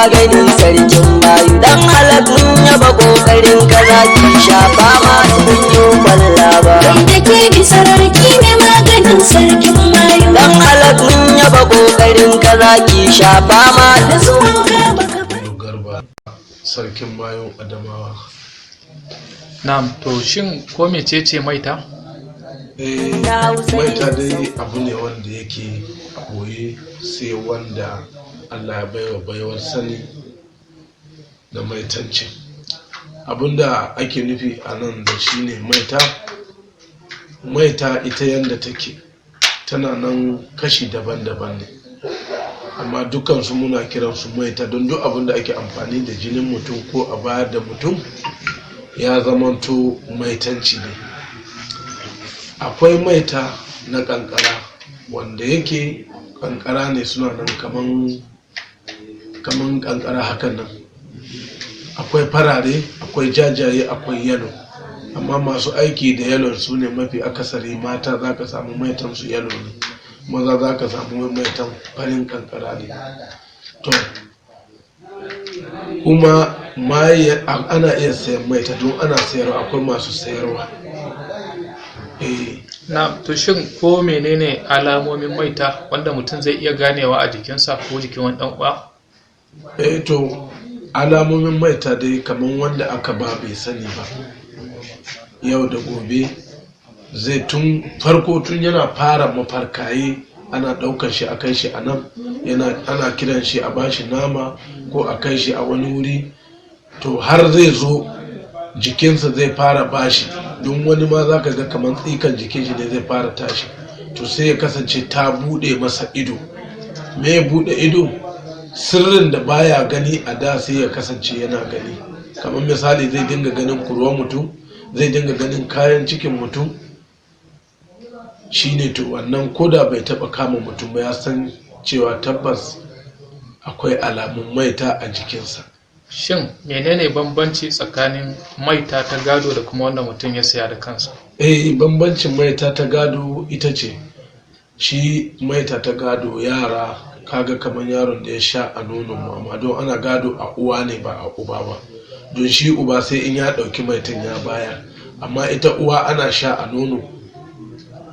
Magani sarkin mayu, dan halak mun yaba kokarin ka, zaki shafa ma mun yi kwalla ba. Kai da ke bisa sarki mai maganin sarkin mayu. Dan halak mun yaba kokarin ka, zaki shafa ma. Da zuwan ka baka bar Garba, sarkin mayun Adamawa. Na'am, to shin ko mecece maita? Eh, maita dai abu ne wanda yake a ɓoye, sai wanda Allah ya baiwa baiwar sani da maitancin. Abinda ake nufi a nan da shi ne maita. Maita ita yanda take tana nan kashi daban-daban ne, amma dukansu muna kiransu maita, don duk abinda ake amfani da jinin mutum ko a bayar da mutum ya zamanto maitanci ne. Akwai maita na kankara, wanda yake kankara ne, suna nan kaman kankara hakan nan. Akwai farare, akwai jajaye, akwai yellow, amma masu aiki da yellow su ne mafi akasari. Mata za ka samu maitan su yellow ne, maza za ka samu maitan farin kankara ne. To kuma ana iya sayan maita, don ana sayarwa, akwai masu sayarwa, eh. Na'am, to shin ko menene alamomin maita wanda mutum zai iya ganewa a jikinsa ko jikin wani dan uwa? Eh, to alamomin maita dai, kamar wanda aka ba bai sani ba, yau da gobe zai tun farko, tun yana fara mafarkaye, ana ɗaukar shi a kai shi a nan, yana ana kiran shi a bashi nama ko a kai shi a wani wuri. To har zai zo jikinsa zai fara bashi, don wani ma za ka ga kamar tsikan jikin shi ne zai fara tashi. To sai ya kasance ta buɗe masa ido. Me ya buɗe ido? Sirrin da baya gani a da sai ya kasance yana gani. Kamar misali, zai dinga ganin kurwan mutum, zai dinga ganin kayan cikin mutum shine. To wannan koda bai taba kama mutum ba, ya san cewa tabbas akwai alamun maita a jikinsa. Shin menene bambanci tsakanin maita ta gado da kuma wanda mutum ya saya da kansa? Eh, bambancin maita ta gado ita ce, shi maita ta gado, yara kaga kamar yaron da ya sha a nonon mama, don ana gado a uwa ne ba a uba ba, don shi uba sai in ya ɗauki maitan ya bayar, amma ita uwa ana sha a nono.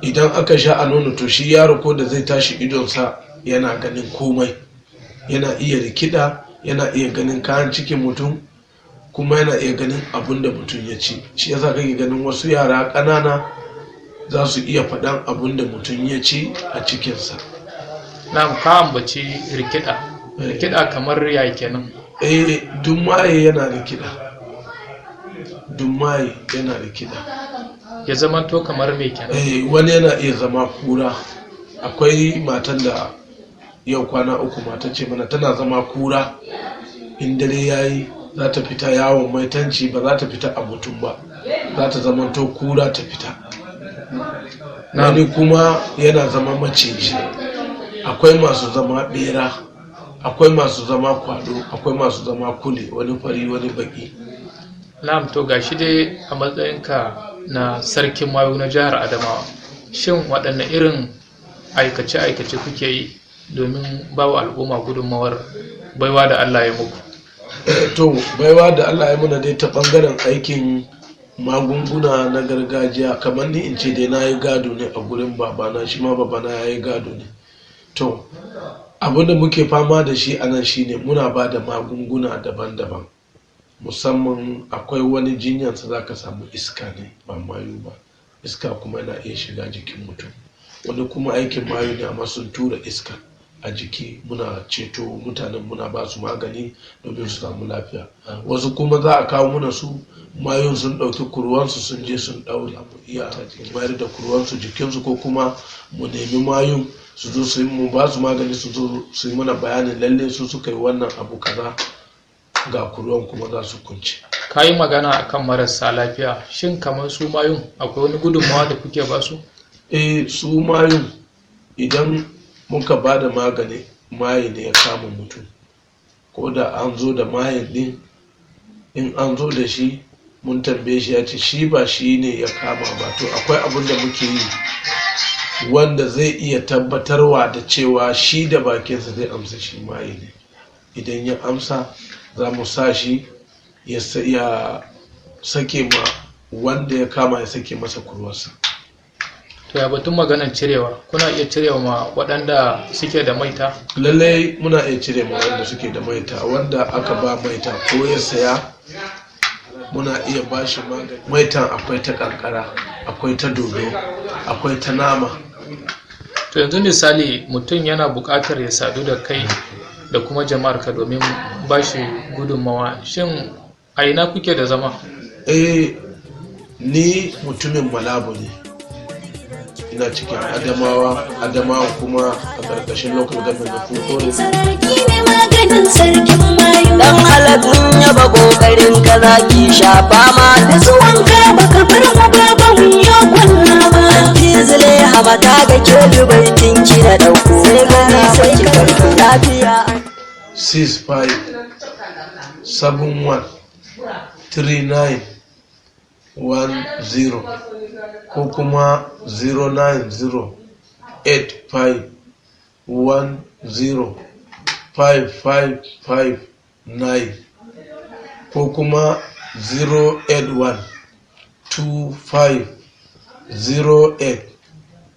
Idan aka sha a nono, to shi yaro ko da zai tashi idonsa yana ganin komai, yana iya rikida, yana iya ganin kayan cikin mutum, kuma yana iya ganin abun da mutum ya ci. Shi yasa kake ganin wasu yara ƙanana za su iya faɗan abun da mutum ya ci a cikinsa. Na'am, ka ambaci rikida. Rikida kamar ya kenan? Eh, duk maye yana rikida, duk maye yana rikida. Ya zamanto kamar me kenan? Eh, wani yana iya zama kura. Akwai matan da yau kwana 3 mata ce mana tana zama kura. In dare yayi za ta fita yawon maitanci, ba za ta fita a mutum ba, za ta zamanto kura ta fita. Wani kuma yana zama maciji, akwai masu zama bera, akwai masu zama kwado, akwai masu zama kule, wani fari, wani baki. Na'am, to gashi dai a matsayinka na sarkin mayu na jihar Adamawa, shin waɗanne irin aikace-aikace kuke yi domin ba wa al'umma gudunmawar baiwa da Allah ya muku? To baiwa da Allah ya muna dai ta bangaren aikin magunguna na gargajiya, kamar ni in ce dai na yi gado ne a gurin babana, shi ma babana ya yi gado ne. To abin da muke fama da shi a nan shine muna ba da magunguna daban-daban. Musamman akwai wani jinyansa za ka samu iska ne ba mayu ba, iska kuma yana iya shiga jikin mutum. Wani kuma aikin mayu ne amma sun tura iska a jiki. Muna ceto mutanen, muna ba su magani domin su samu lafiya. Wasu kuma za a kawo muna su, mayun sun ɗauki kurwansu sun je sun ɗaure, mu iya mayar da kurwansu jikinsu, ko kuma mu nemi mayun su zo su yi, mu ba su magani, su zo su yi mana bayanin lalle su suka yi wannan abu kaza, ga kurwan kuma za su kunce. Ka yi magana akan marasa lafiya, shin kamar su mayun akwai wani gudunmawa da kuke ba su? Eh, su mayun idan muka ba da magani, maye ne ya kama mutum, ko da an zo da mayen din, in an zo da shi mun tambaye shi, ya ce shi ba shi ne ya kama ba, to akwai abin da muke yi wanda zai iya tabbatarwa da cewa shi da bakinsa zai amsa shi maye ne. Idan ya amsa, za mu sa shi ya sake ma wanda ya kama, ya sake masa kurwarsa. To, ya batun maganar cirewa, kuna iya cirewa ma waɗanda suke da maita? Lallai muna iya cire ma wanda suke da maita. Wanda aka ba maita ko ya saya, muna iya ba shi magani. Maitan akwai ta kankara, akwai ta dodo, akwai ta nama. To, yanzu misali mutum yana buƙatar ya sadu da kai da kuma jama'ar ka domin ba shi gudunmawa, shin a ina kuke da zama? Eh, ni mutumin Malabo ne. Ina cikin Adamawa, Adamawa kuma a ƙarƙashin local government na Fufore. Sarki ne maganin sarkin mayu. Dan halak, mun yaba kokarin ka, zaki shafa ma. Da zuwanka baka bar mu ba, ba mu yi kwalla ba. Tizile hamata ga ke baitin ki na dauko, sai gani sai ki karko lafiya. 65 71 39 10 ko kuma 090 85 10 5 5 5 9 ko kuma 081 25 08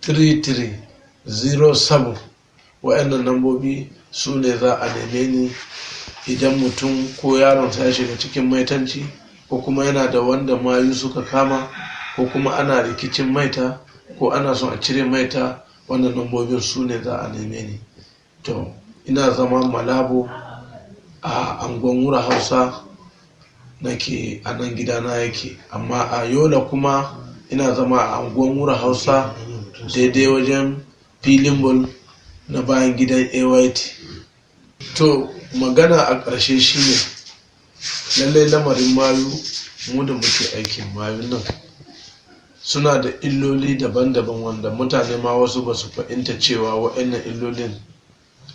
33 07. Wa'annan lambobi su ne za a neme ni idan mutum ko yaron ya shiga cikin maitanci, ko kuma yana da wanda mayu suka kama, ko kuma ana rikicin maita, ko ana son a cire maita. Wannan lambobin su ne za a neme ni. To, ina zama Malabo, a angon Wura Hausa nake, a nan gidana yake. Amma a Yola kuma ina zama a anguwan Wura Hausa, daidai wajen filin ball na bayan gidan AYT. To, magana a ƙarshe shine, lallai lamarin mayu, mu da muke aikin mayu nan, suna da illoli daban-daban wanda mutane ma wasu ba su fahimta cewa wa'annan illolin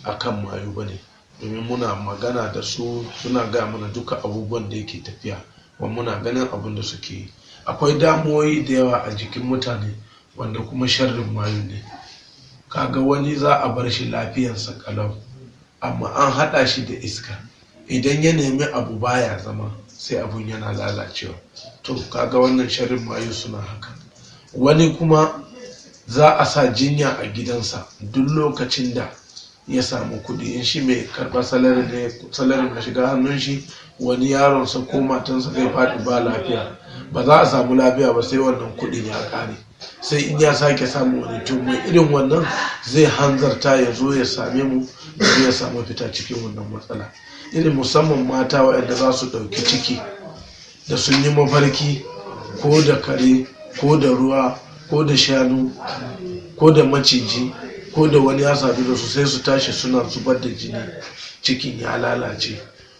akan mayu ba ne, domin muna magana da su, suna gaya mana duka abubuwan da yake tafiya wa, muna ganin abin da suke yi. Akwai damuwoyi da yawa a jikin mutane wanda kuma sharrin mayu ne. Kaga wani za a bar shi lafiyansa kalau, amma an haɗa shi da iska. Idan ya nemi abu baya zama, sai abun yana lalacewa. To, kaga wannan sharrin mayu suna haka. Wani kuma za a sa jinya a gidansa. Duk lokacin da ya samu kuɗi, in shi mai karɓar salari ne, salarin na shiga hannun shi, wani yaronsa ko matansa zai faɗi ba lafiya. Ba za a samu lafiya ba sai wannan kuɗin ya ƙare, sai in ya sake samun wani. To, mai irin wannan zai hanzarta ya zo ya same mu domin ya samu fita cikin wannan matsala. Irin musamman mata waɗanda za su ɗauki ciki, da sun yi mafarki ko da kare, ko da ruwa, ko da shanu, ko da maciji, ko da wani ya sadu da su, sai su tashi suna zubar da jini, cikin ya lalace.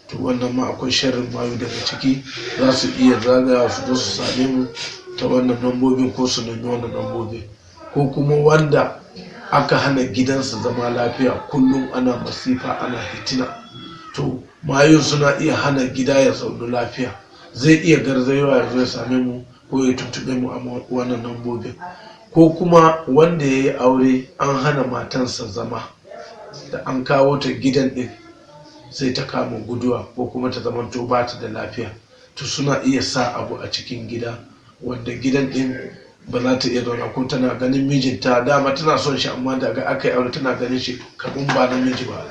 To, wannan ma akwai sharrin mayu daga ciki. Za su iya zagaya su zo su same mu ta wannan lambobin, ko su nemi wannan lambobin. Ko kuma wanda aka hana gidansa zama lafiya, kullum ana masifa, ana hitina, to mayun suna iya hana gida ya zaunu lafiya. Zai iya garzayowa ya zo ya same mu ko ya tuntube mu a wannan lambobin. Ko kuma wanda ya yi aure, an hana matansa zama, da an kawo ta gidan ɗin sai ta kama guduwa, ko kuma ta zamanto ba ta da lafiya, to suna iya sa abu a cikin gida wanda gidan ɗin ba za ta iya zauna. Ko tana ganin mijinta, dama tana son shi, amma daga aka yi aure tana ganin shi kamar ba namiji ba,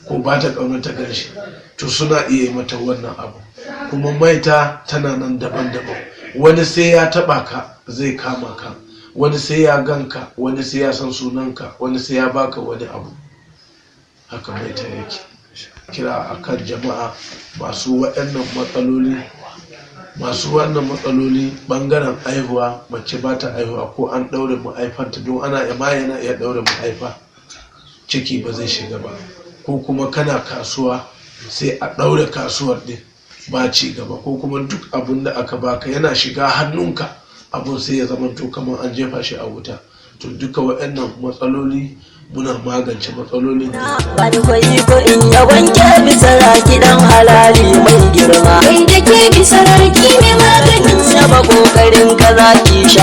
ko ba ta ƙaunar ta gan shi, to suna iya yi mata wannan abu. Kuma maita tana nan daban-daban. Wani sai ya taɓa ka zai kama ka, wani sai ya ganka, wani sai ya san sunanka, wani sai ya baka wani abu. Haka maita yake. Kira akan jama'a masu waɗannan matsaloli, masu wannan matsaloli ɓangaren aihuwa, mace ba ta aihuwa, ko an ɗaure ma'aifanta, don ana ma yana iya ɗaure ma'aifa, ciki ba zai shiga ba. Ko kuma kana kasuwa, sai a ɗaure kasuwar ɗin, ba ci gaba. Ko kuma duk abin da aka baka yana shiga hannunka, abun sai ya zama to kamar an jefa shi a wuta. To, duka waɗannan matsaloli muna magance matsalolin da Bani kwayi ko in ya wanke bisa raki dan halali mai girma. Kai da ke bisa rarki ne maganin Yaba kokarin ka, zaki sha.